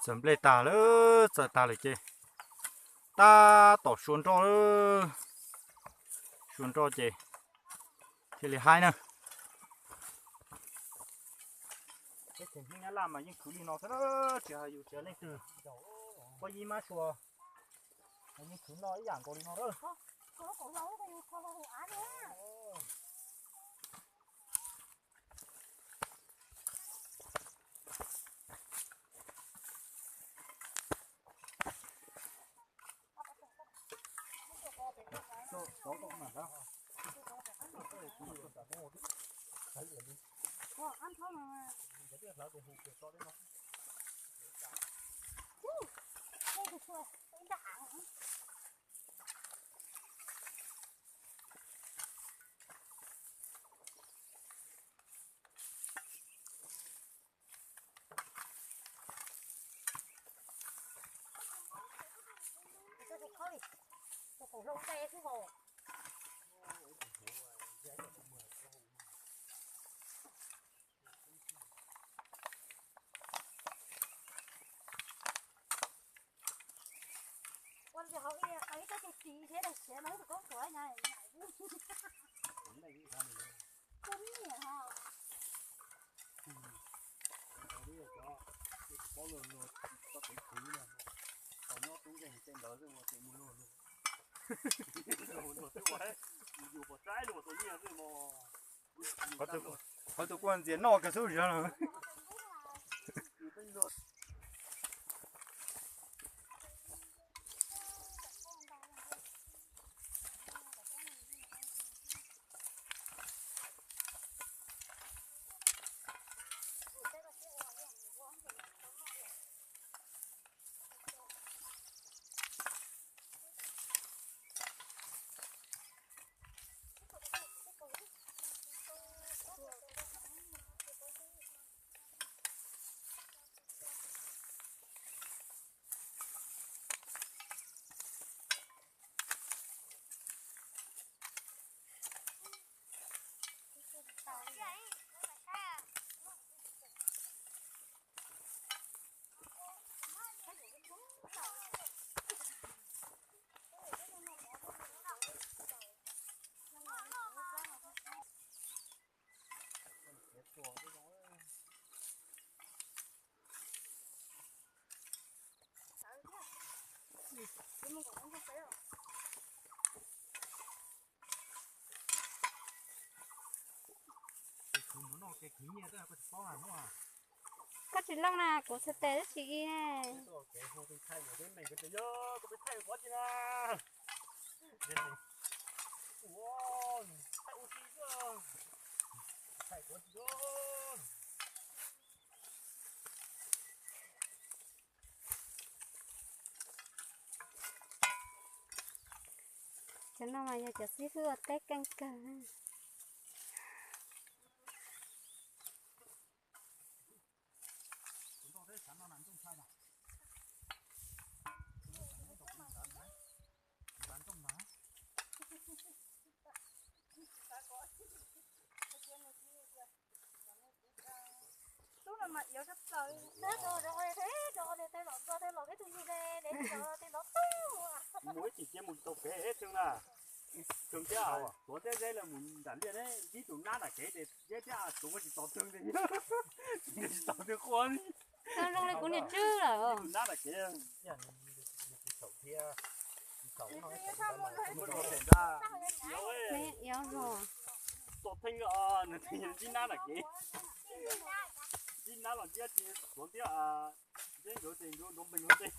Tawm nplej tag lawm, txawm tag lawm ces tab tom sua nroj, sua nroj ces thiaj li haib na. Teb chaws Hmoob Nyab Laj mas yeej khwv li no xwb, tsis hais yus tsis hais leej twg, pab yib mab sua yeej khwv noj ib yam nkaus li no lawm. Qhov tus kuj ntxias noj kawg xwb os. Koj tsis looj na, kuv txhais tes twb tsis i ne. Cov no mas yog cov xib hwb ua teb keej kawg. Mus ib chim cia mus tau kev Tsheej na. Tsheej thiab Tuav thiab Zeb lawv mus nram liaj ne, ib tug nab nram kev ces Zeb thiab Tuav tsis tos Tsheej li. Tsis tos Tsheej quaj li. Zoo li kuv niam tswb lawm. Ib tug nab nram kev. Tos Theej, nws ntsib nab nram kev. Ntsib nab los ntsib tsis Tuav thiab Zeb nkawd ces nkawd nrov npees hauv ntej.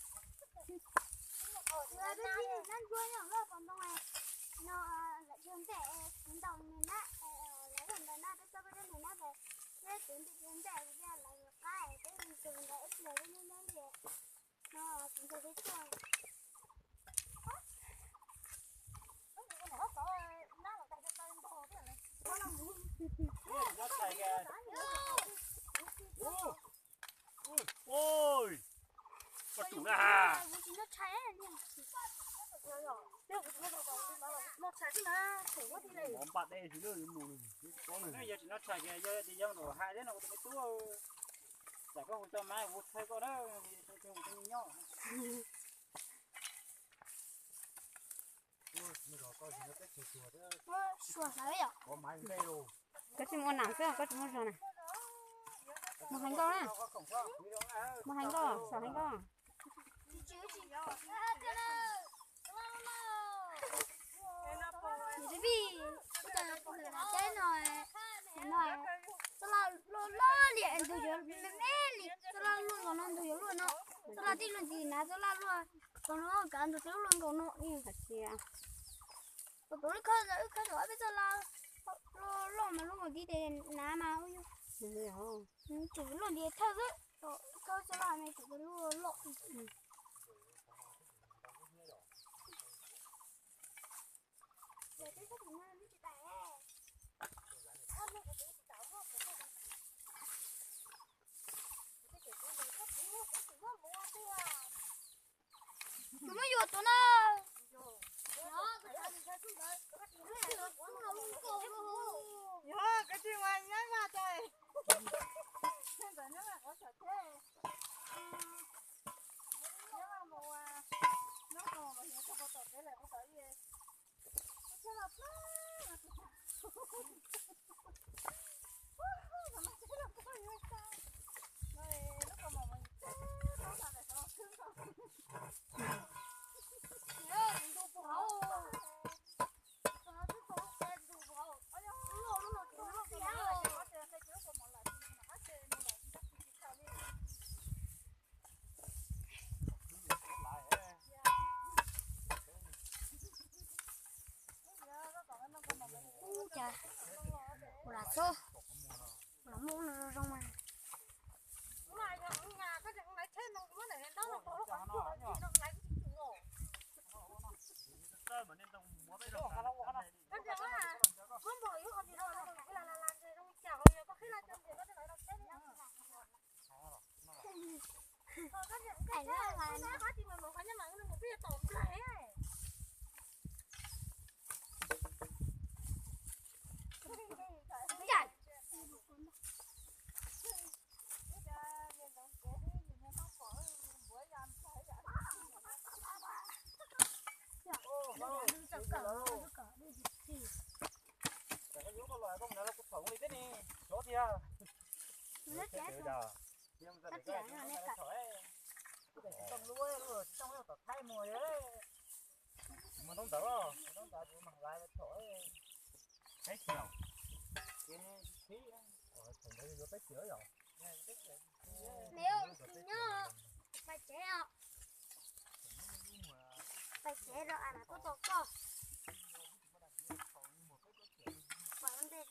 Ui, koj tsum na. Mov npaj dej tsis lwj mus. Yog tsis noj tshais kiag, yog tias yog nram hais thiab no kuv tus me tub. Koj hu cov mab hu thawj koj na, nyob. Suav hlawv yom. Koj tsis muaj nam xwb, koj tsis muaj zog na. Mus hais nkauj na. Mus hais nkauj, xav hais nkauj. Vij, ua cas lawv teb no, no, txoj laj loj loj li ntug yuav me me li, txoj laj luaj nkaus no ntug yuav luaj no, txoj laj tij luaj ntxim na, txoj laj luaj nkaus no, kav ntug txoj laj luaj nkaus no. Hais tias, tus lub khawb ntawd wb khawb tau ob peb txoj laj loj loj mas luaj nkaus tib tes na mas, ub, tsum luaj nti thawj xwb, khawb txoj laj me tsum luaj loj. Nws muab yuam tus no. Yog koj tsis ua nyab vaj ces. Ub, cas ua lam txhob, ua lam muaj ub no zoo mas. Mus ntawd ntawd, mus ntawd ntawd kuv mam lais los thaum. Peb xyoo. Thaum ntawd yuav peb xyoo yom. Neb ua tsis nyob, pais tsev os. Pais tsev rau a nam tuaj tos koj. Pais ua ntej.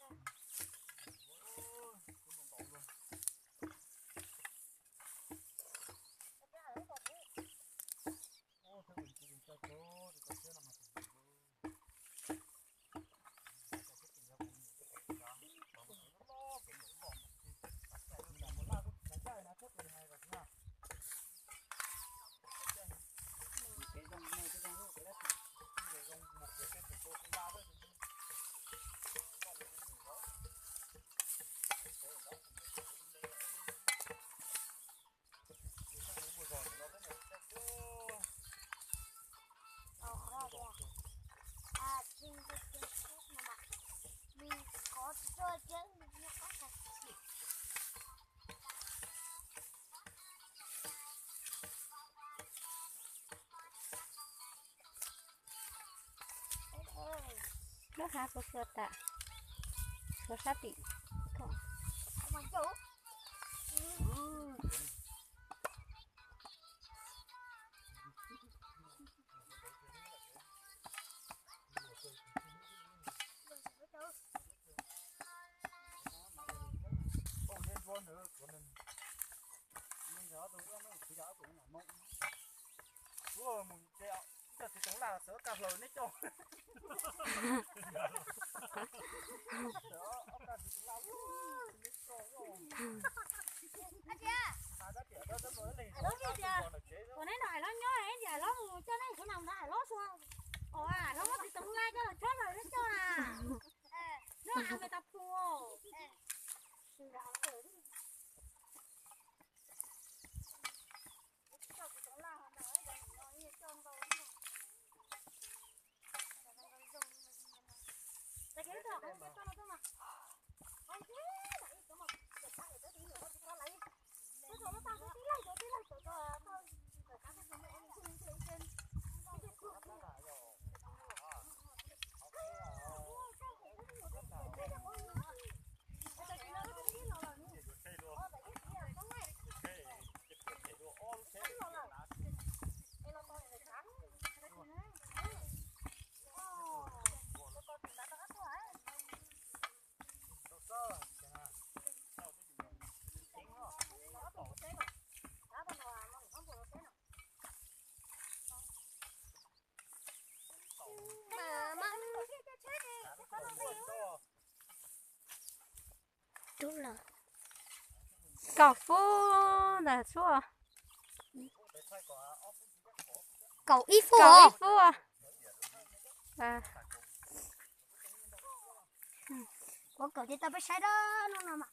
Lub hav kuv xuas tas, xuas sab tim. Mus ces ib co txiv toov laj sawv kaj hlaws neb coj. Ua neb no hais los nyob, neb hais los mus coj neb sawv no hais los sua. Os, los muab txiv toov laj coj los tshab lawm neb coj na. Neb hais me tas phu. Kaum fub ntawm tshuaj. Kaum ib fub. Kaum ib fub. Ua kaum ces tau peb saib da no no mas.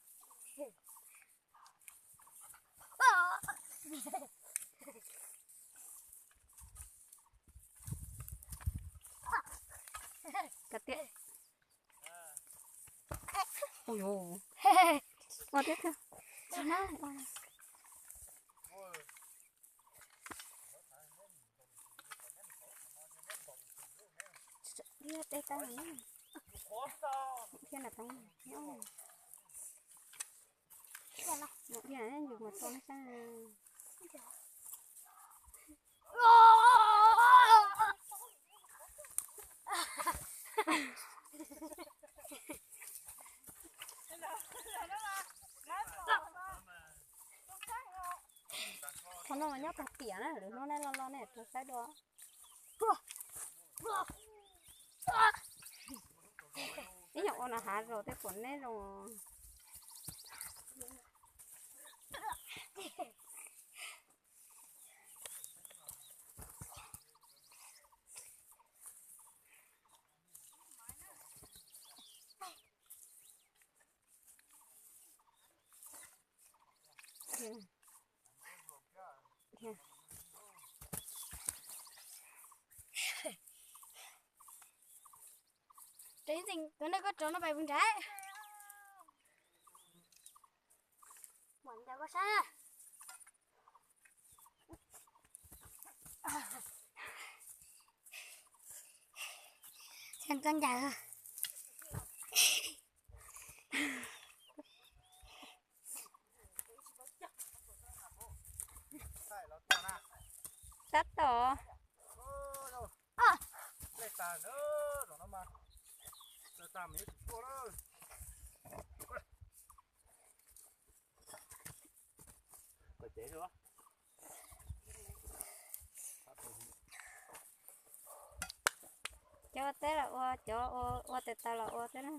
Ua tiag. Liab tej tau na. Thiab na tau nyob. Yus mus tau neb sab. Qhov no mas nyob tag tiam na, lwm hnub nej los los nej rov saib dua. Ib nyuag ua no hav zoov tej pom neb zoo. Tus nej koj rau no pais puas nrad. Mam ncaws koj sab. Koj ncaws. Tab tom. Cov ua teb los ua, cov ua tes taw los ua xwb na.